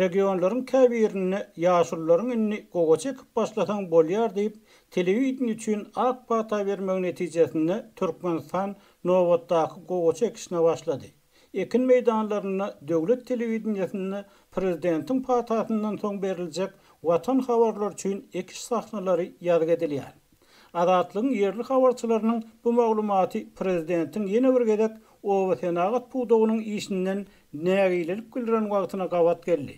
Regionlaryň käbirinde ýaşulularyň indi gowaça ekip başlasaň bolýar diýip, telewideniýe üçin ak pata bermegi netijesinde Türkmenistan nobatdaky gowaça ekişine başlady. Ekin meýdanlarynda döwlet telewideniýesinde prezidentiň patasyndan soň beriljek Watan habarlary üçin ekiş sahnalary ýazgy edilýär. Azatlygyň ýerli habarçylarynyň bu maglumaty prezidentiň ýene bir gezek obasenagat pudagynyň işinden nägilelik bildiren wagtyna gabat geldi.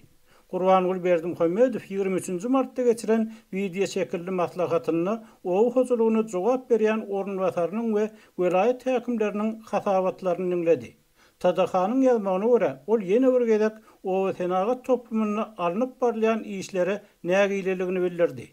Gurbanguly Berdimuhamedow 23 nji martda geçiren wideoşekilli maslahatynda oba hojalygyna jogap berýän orunbasarynyň we welaýat häkimleriniň hasabatlaryny diňledi. TDH-nyň ýazmagyna görä, ol ýene bir gezek obasenagat toplumynda alnyp barylýan işlere nägileligini bildirdi.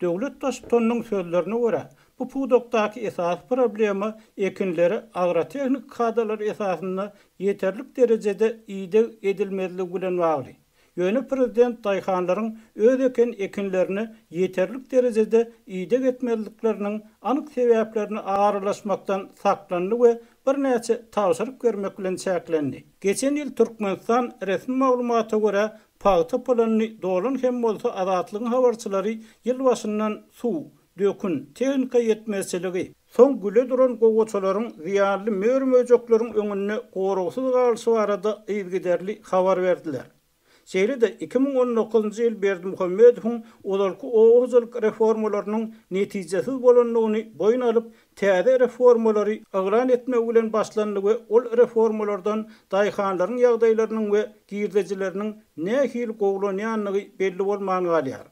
Döwlet Baştutanynyň sözlerine görä, bu pudakdaky esasy problema ekinlere agrotehniki kadalar esasynda ýeterlik derejede ideg edilmezligi bilen bagly. Ýöne prezident daýhanlaryň öz eken ekinlerine ýeterlik derejede ideg etmezlikleriniň anyk sebäplerine aralaşmakdan saklandy we birnäçe tabşyryk bermek bilen çäklendi. Geçen ýyl Türkmenistan resmi maglumata görä Pagta pylanyny dolan hem bolsa Azatlygyň habarçylary ýyl başyndan suw, dökün, tehnika ýetmezçiligi, soň güle duran gowaçalaryň zyýanly mör-möjekleriň öňünde goragsyz galyşy barada yzygiderli habar berdiler. Şeýle-de 2019-njy ýyl Berdimuhamedowyň ozalky oba hojalyk reformalarynyň netijesiz bolandygyny boýun alyp, täze reformalary yglan etmegi bilen başlandy we ol reformalardan daýhanlaryň ýagdaýlarynyň we girdejileriniň nähili gowulanýandygy belli bolman galýar.